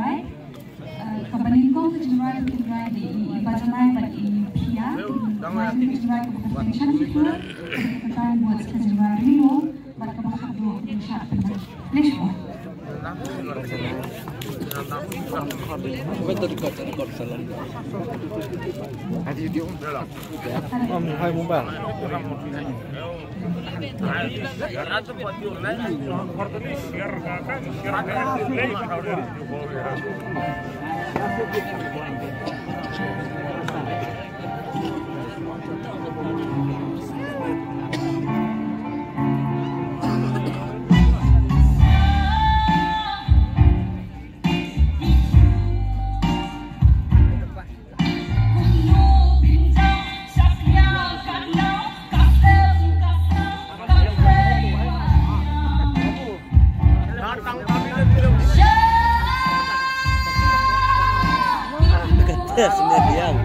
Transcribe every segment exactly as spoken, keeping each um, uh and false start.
jingrwai. Eh, kaba nyngkong ka jingrwai ba kin rwai dei i Bajanai bad i Pia. Ka jingrwai ka jingrwai kaba ka pynshai shipor, kaba ka pynshai buat ka jingrwai Rino bad kaba ka hap dei ka jingrwai Pina. Leh shipor. Betul, record, record, salam. Om hai mumba. Ka test ne biang.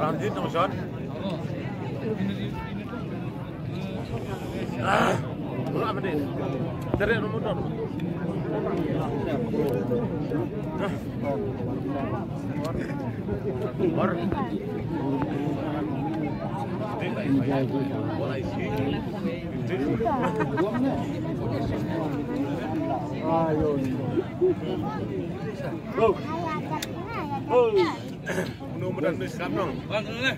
Ranjit nong shot. Ah, wala apa din? Dari nomor tu. Or. Go. Go. Uno mudan ni sekarang. Bang sudah.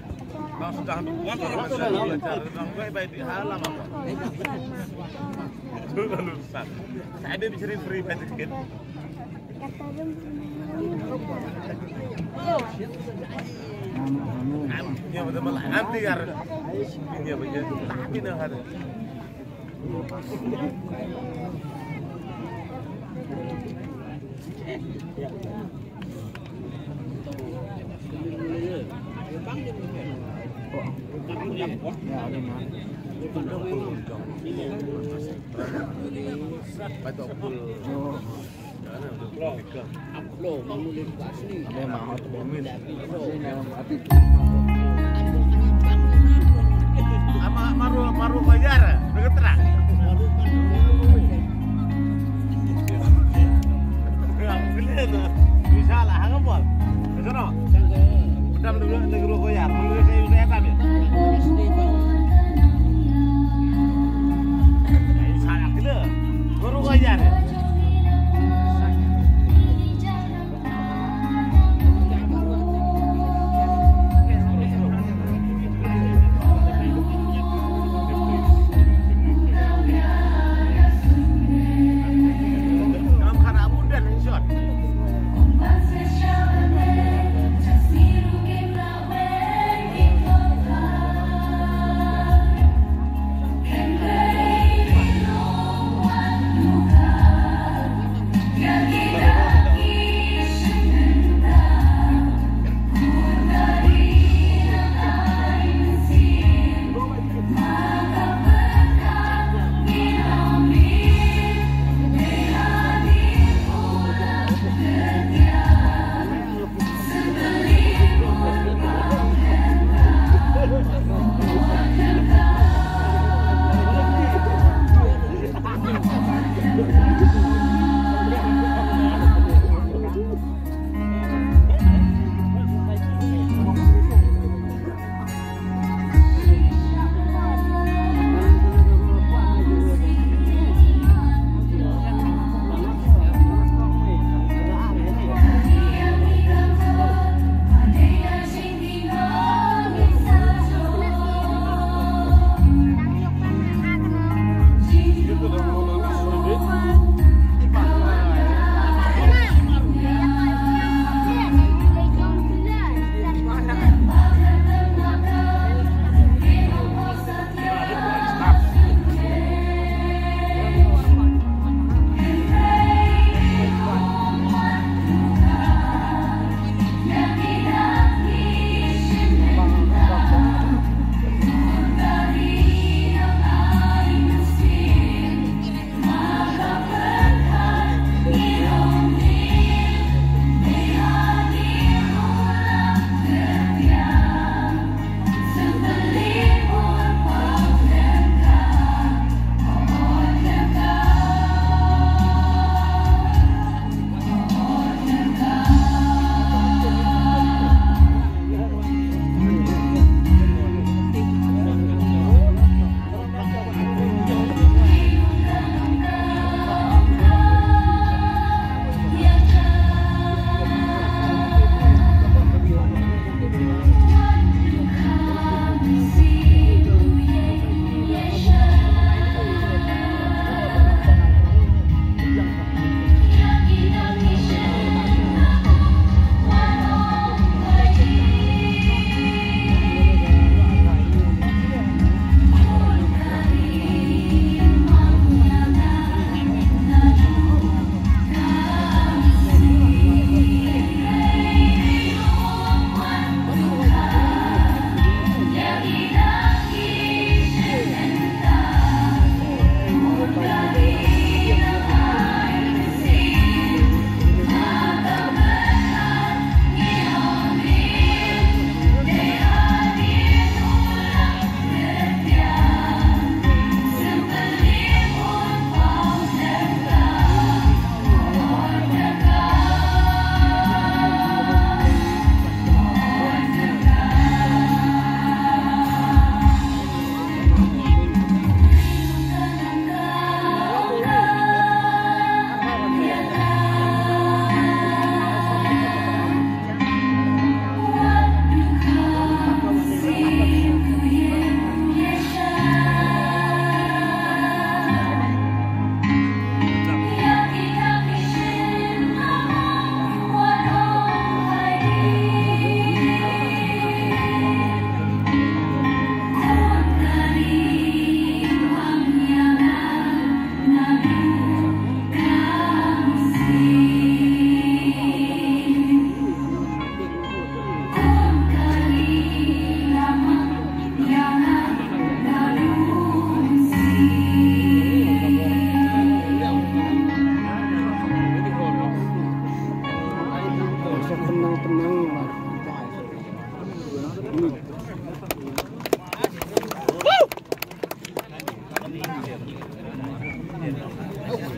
Bang sudah. Bang sudah. Bang sudah. Saya ada bicara free package. Nanti kan. Ini apa ya? Tapi nak ada. Ama maru maru bayar, begitu terang. Inshallah, hang apa? Sana. Dam dulu negeri koyar, menurut saya saya kami. Inshallah kita baru koyar.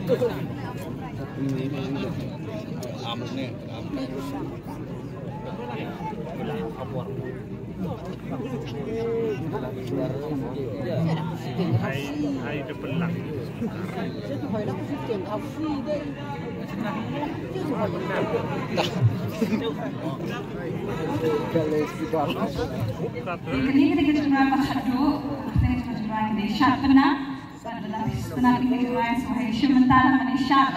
Kane ka dei ka jingrwai ba khadduh, kane ka jingrwai ka dei Shad Pynang, bad da la phi sngewtynnat ïa ka jingrwai, sa hei shim bynta na kane Shad.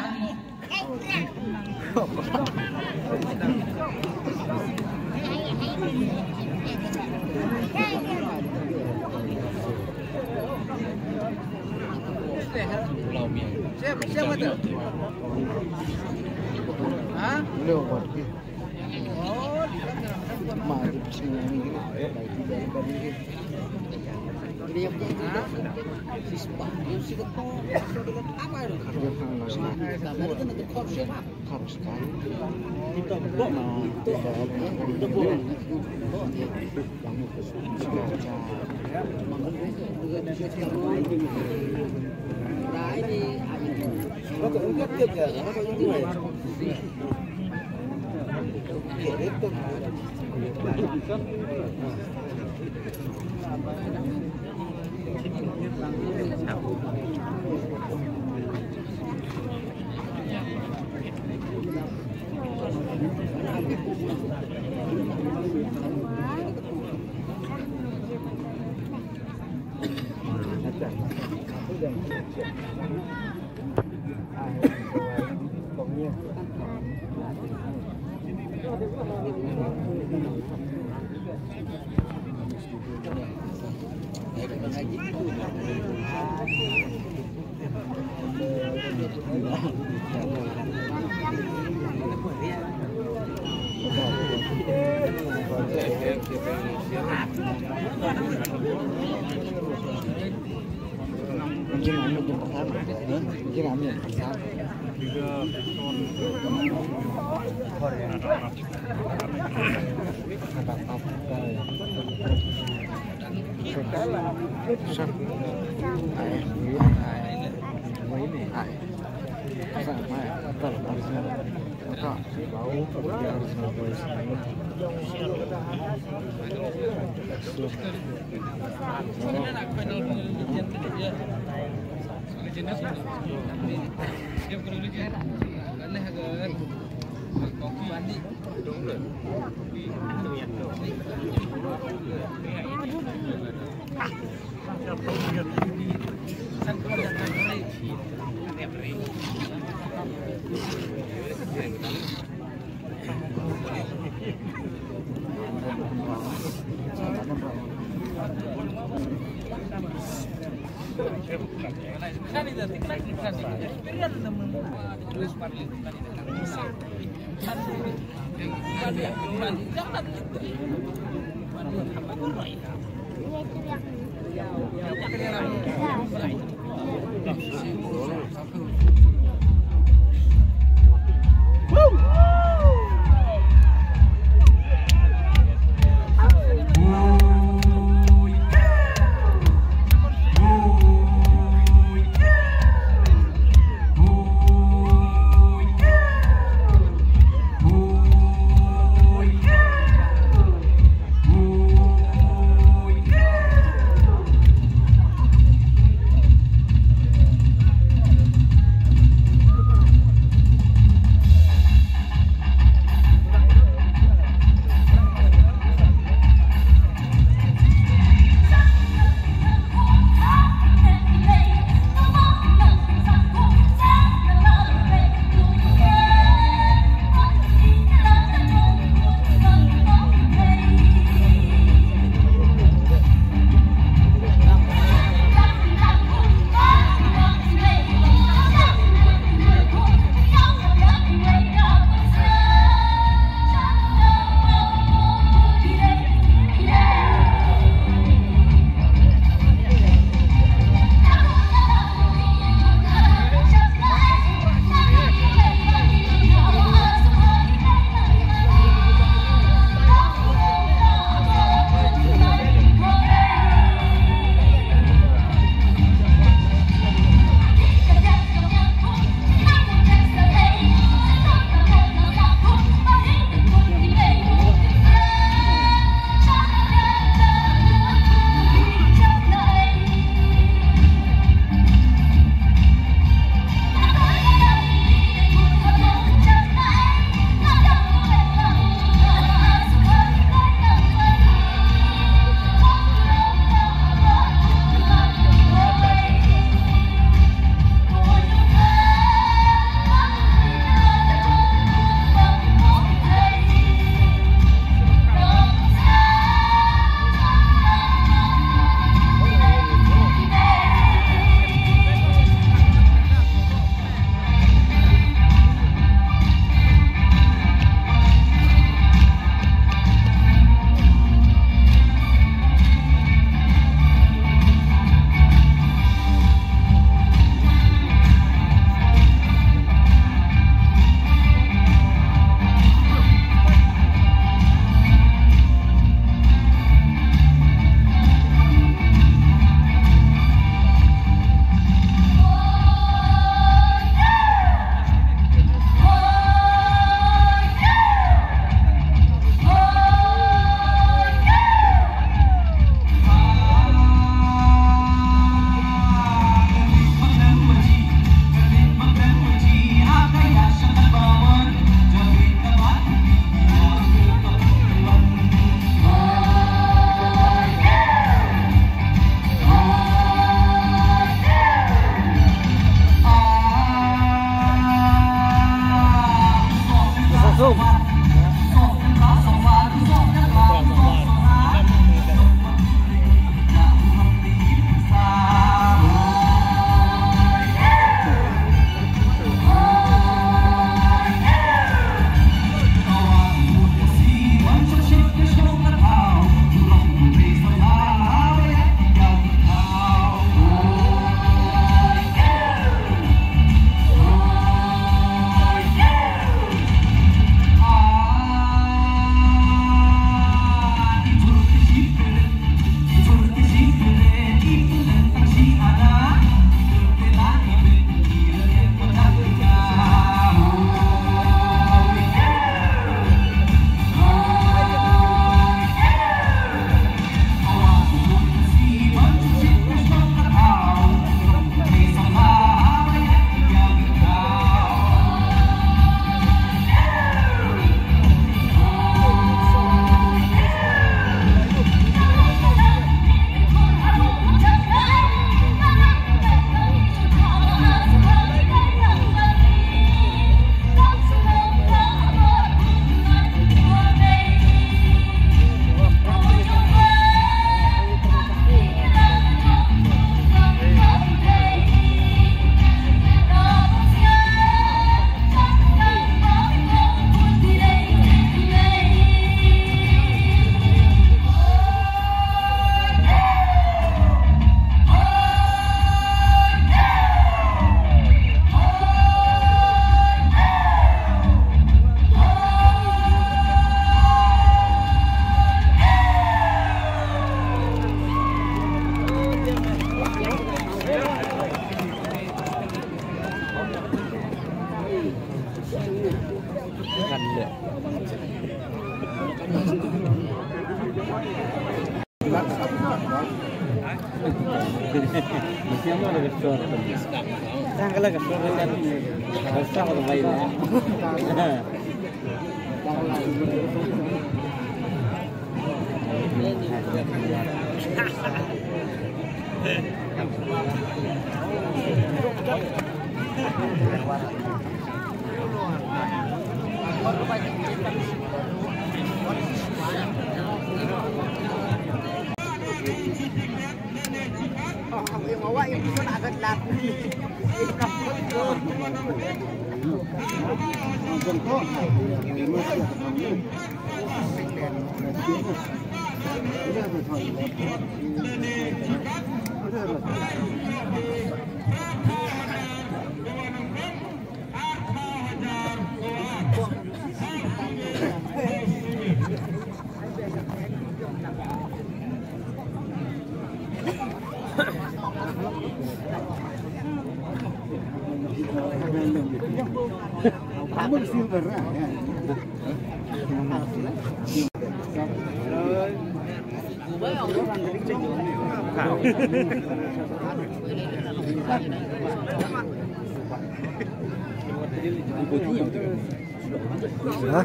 Ha?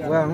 Wang.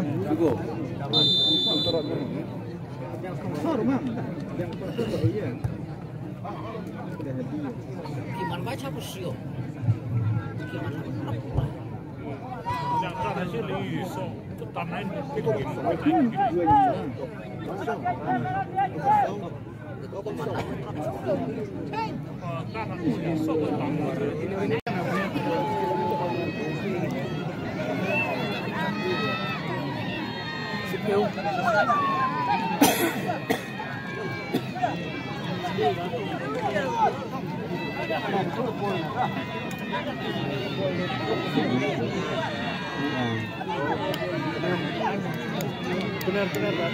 Benar, benar, Pak.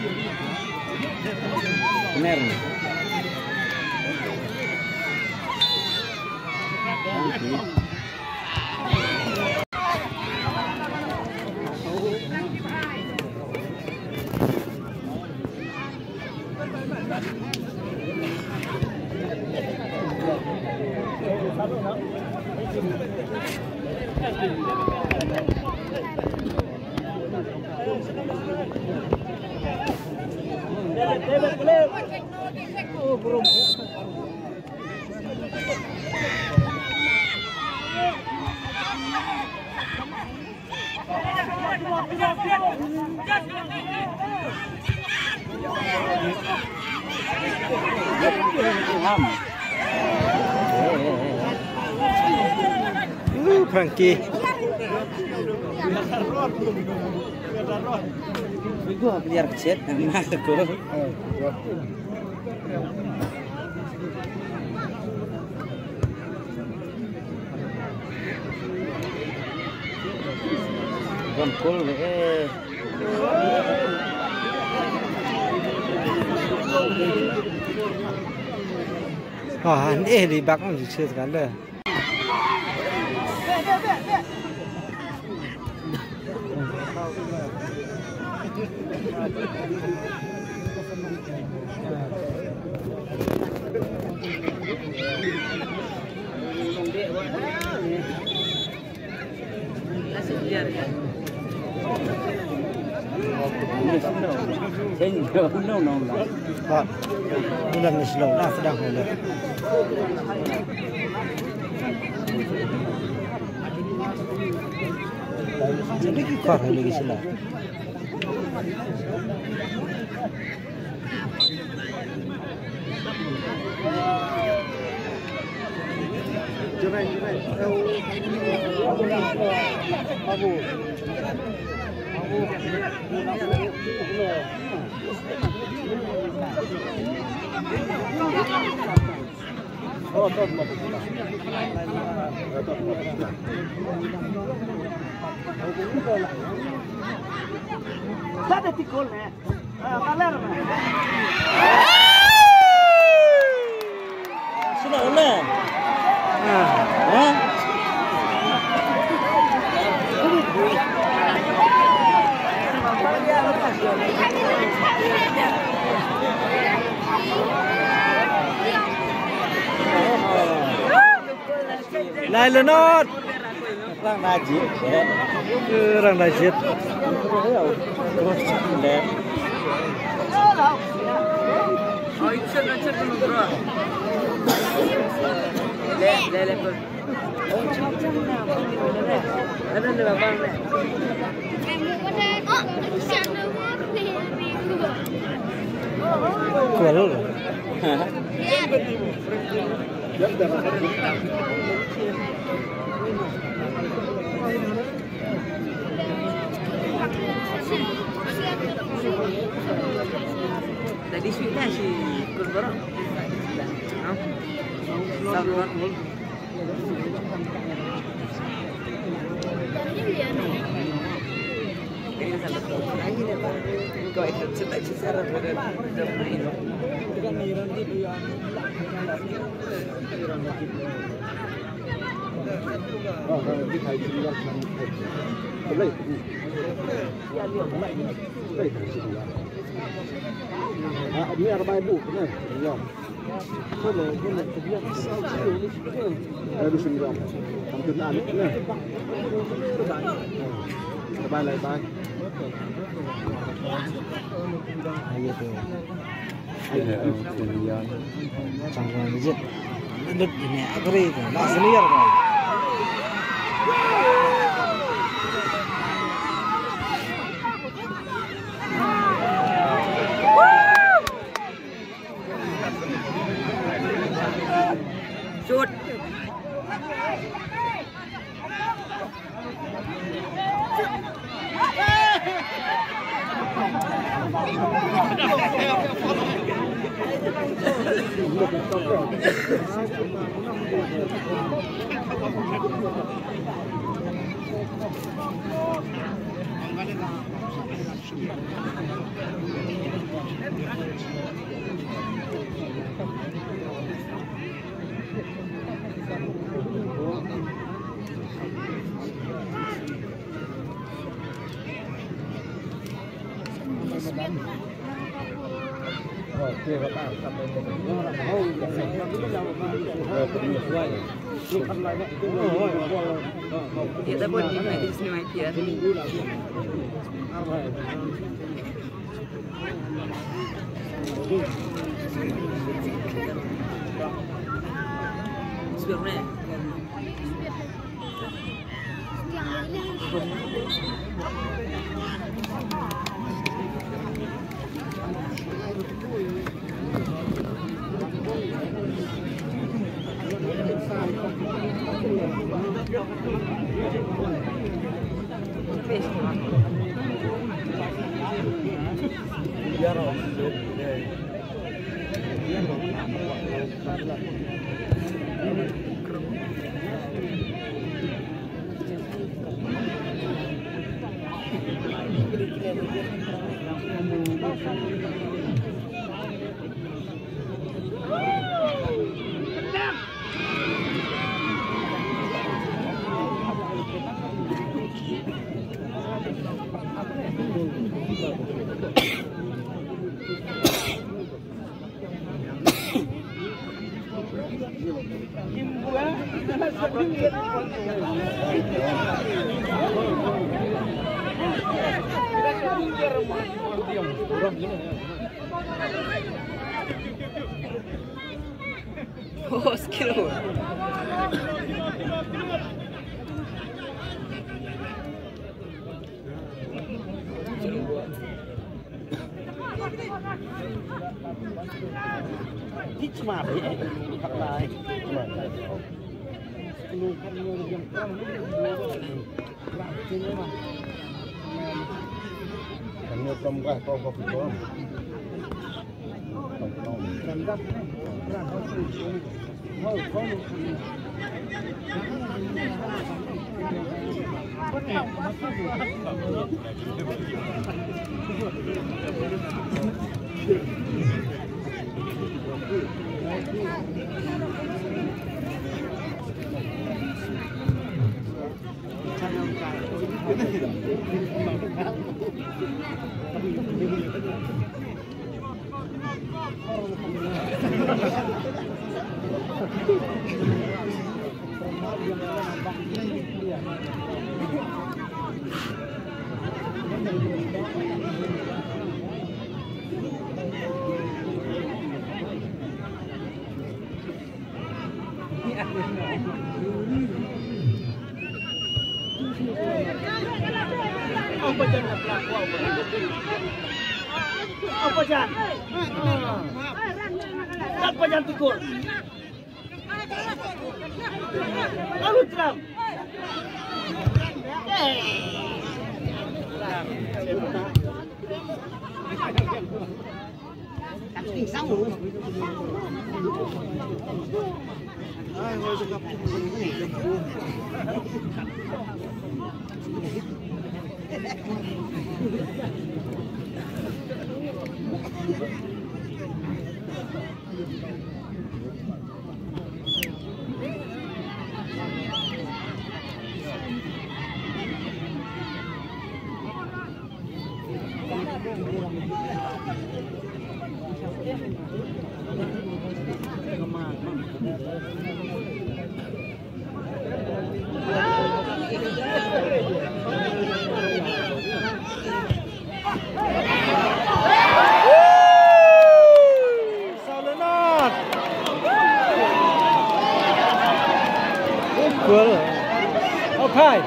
Benar. Uh, Frankie. Gua biar kecil, nah, gua. Wan kol eh. Ah, an eh li bak ang jisir kan deh. Sila ulah. Ha? Lai Lenot. Rang Najib. Rang Najib. Cool. Tadi sweet kan si Kul Barok. Ha? Sabar. Bye, bye, bye. Ayo tu. Ayo tu, senior. Chang kong legit. Lut ini agri tu. Lah senior kau. Shoot. Oh, skill. Apa jan? Apa jan tukur? Lalu teram. Salenat. Gol. Okai.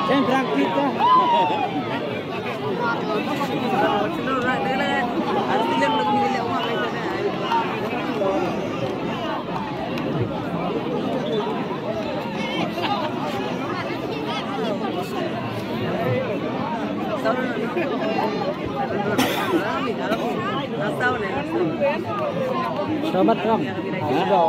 Sen berangkit dah. Selamat, Ram. Halo.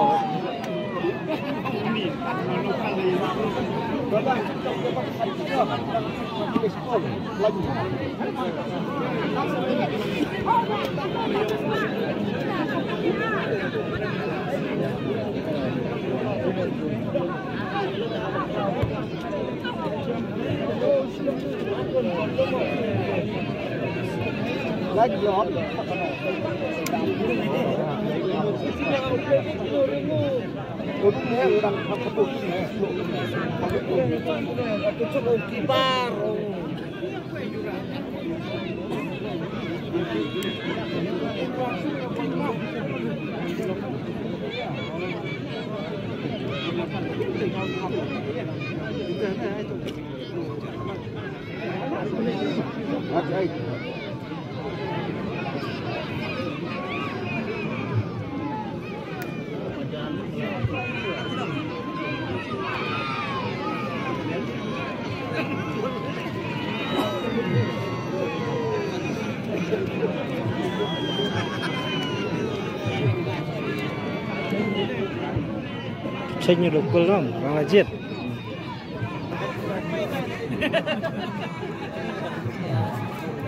Seng ïa u Kul Ram, Ranglajit.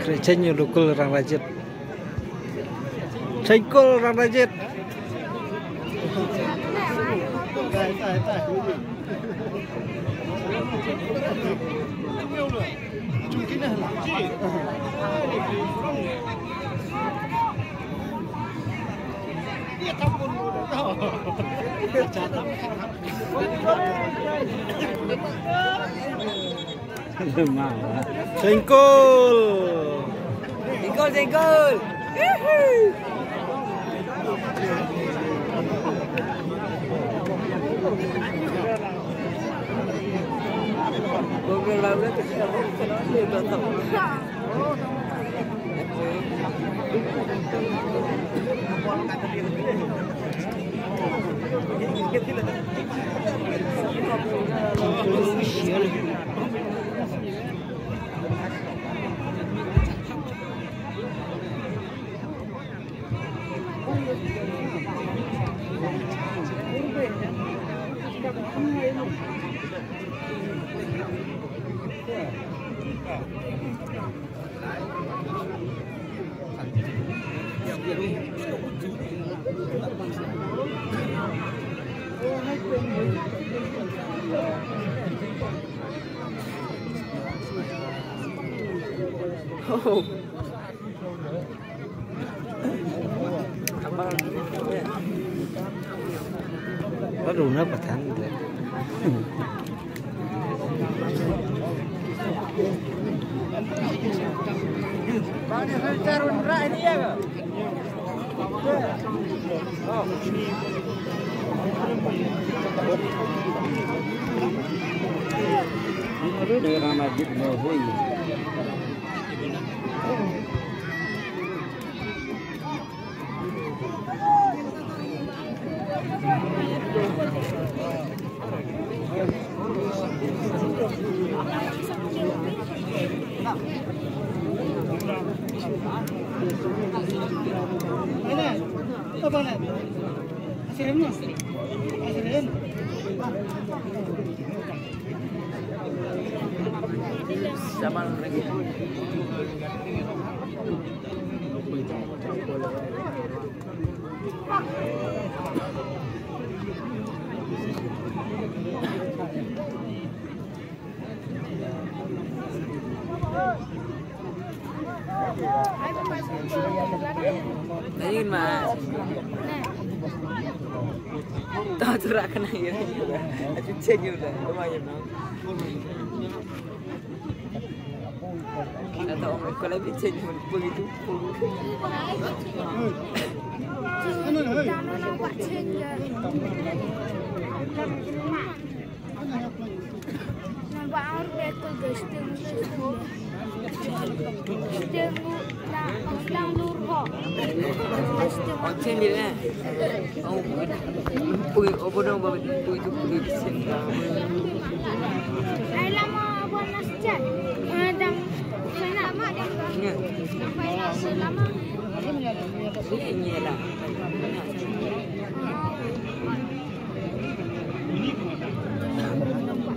Kre seng ïa u Kul Ranglajit. Seng Kul Ranglajit. Seng Kul. Seng Kul, Seng Kul. Baru na patang dia. Nangin ma. Tahu tu rak kena ya. Aku cek you dah. Lumayan no. Kata orang kalau dia cek you pun itu pun.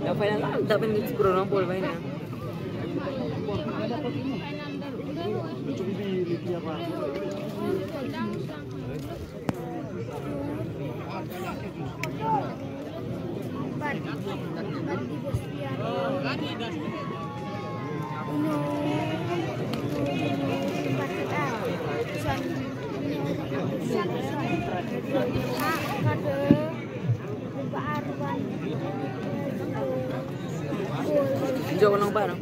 Dah final lah, dah final sepuluh orang pun final. Jauh nang barang.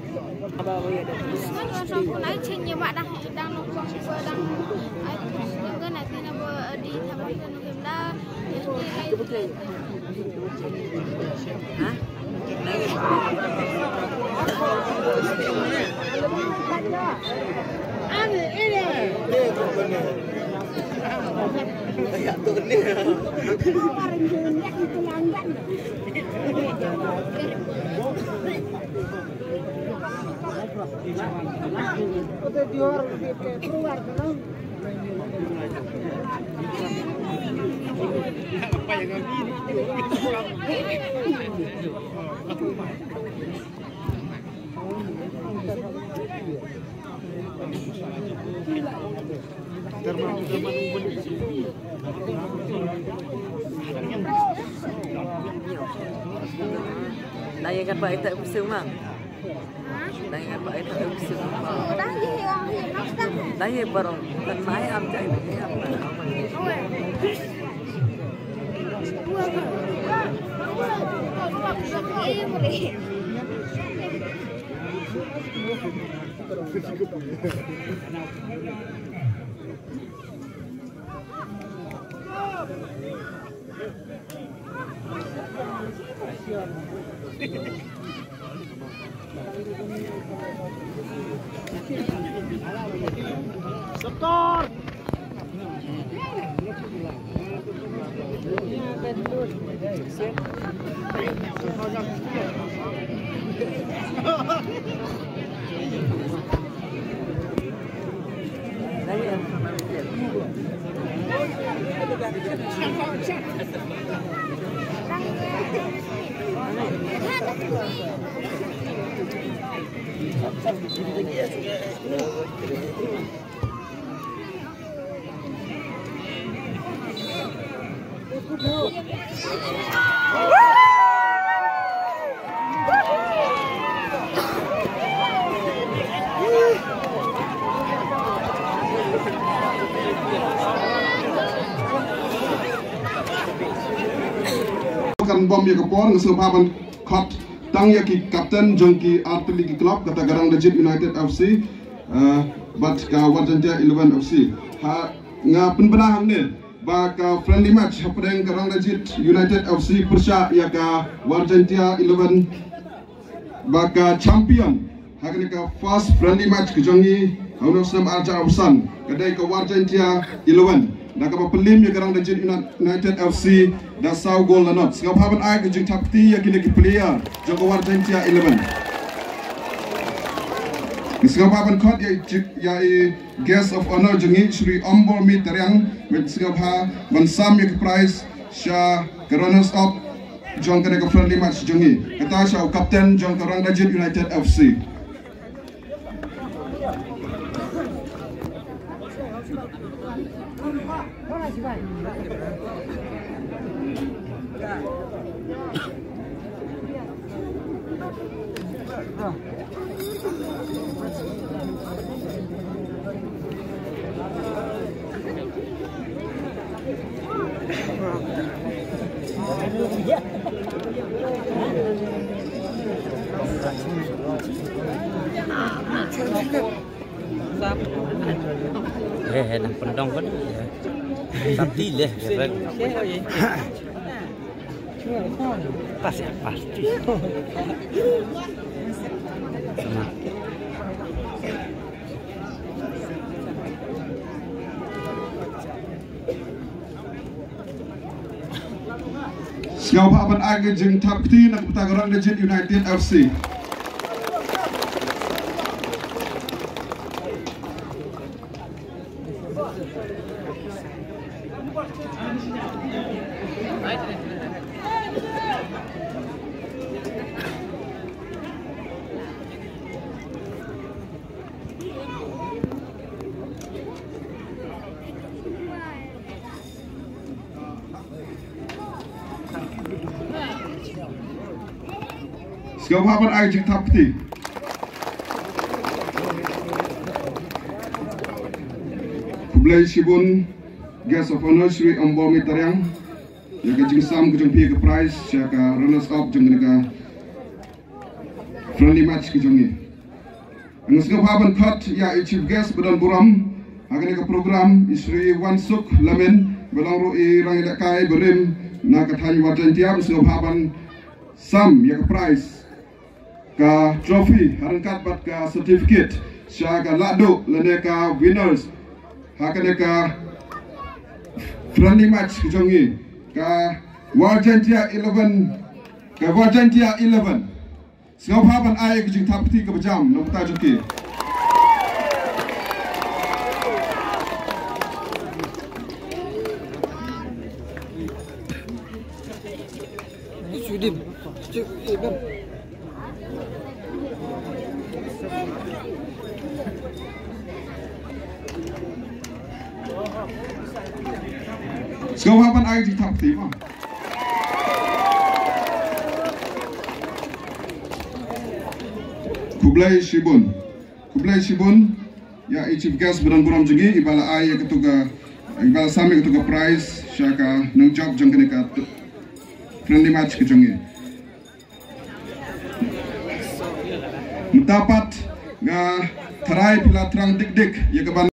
Nang ïa kat ba ita u sing ma. Nang ïa kat ba ita u sing ma. Nang ïa barong. Kan mai am jai. Setor. Kum ïa ka por nga sngewbha ban khot tang ïa ki captain jong ki artylli ki club, kata ka Rangbah Jied United F C, eh, bad ka Warjaiñtia eleven F C. Ha, nga pynbna hangne ba ka friendly match hapdeng ka Rangbah Jied United F C pyrshah ïa ka Warjaiñtia eleven ba ka champion ha kane ka first friendly match ka jong ngi ha u snem arhajar arphew san ka dei ka Warjaiñtia eleven, da kaba pynliem ïa ka Rangbah Jied United F C da saw gol la not. Sngewbha ban ai ka jingthap kti ïa kine ki player jong ka Warjaiñtia eleven. Sngewbha ban khot ïa i, ïa i guest of honor jong ngi, Shri Ombormi Tariang, bad sngewbha ban sam ïa ka prize sha ka runners up jong kane ka friendly match jong ngi. Kata sha u captain jong ka Rangbah Jied United F C. He, he, nang pendong kan. Tapi leh, ya, kan. Pas ya, pasti. Sama. Sngewbha ban ai ka jingthap kti na ka bynta ka Rangbah Jied United F C. Sngewbha ban ai jingthap kti. Khublei shibun, Guest of Honor, Shri Ombormi Tariang, ïa ka jingsam ka jong phi ka prize sha ka runners up jong kane ka friendly match ka jong ngi. Nga sngewbha ban khot ïa i chief guest ba don burom ha kane ka program, i Shri Wansuk Lamin, ba long ruh i rangïalehkai barim na ka thaiñ Warjaiñtia, sngewbha ban sam ïa ka prize, ka trophy, ha ryngkat bad ka certificate sha ka lahduh lane ka winners ha kane ka friendly match ka jong ngi, ka Warjaiñtia eleven, ka Warjaiñtia eleven. Sngewbha ban ai ka jingthap kti kaba jam na ka bynta jong ki. Sngewbha ban ai jingthap kti mo. Khublei shibun. Khublei shibun ïa i chief guest ba don burom jong ngi, iba la ai ïa katu ka, iba la sam ïa katu ka prize sha ka nongjop jong kane ka friendly match ka jong ngi. Mynta pat nga tharai phi la thrang dik dik ïa ka ban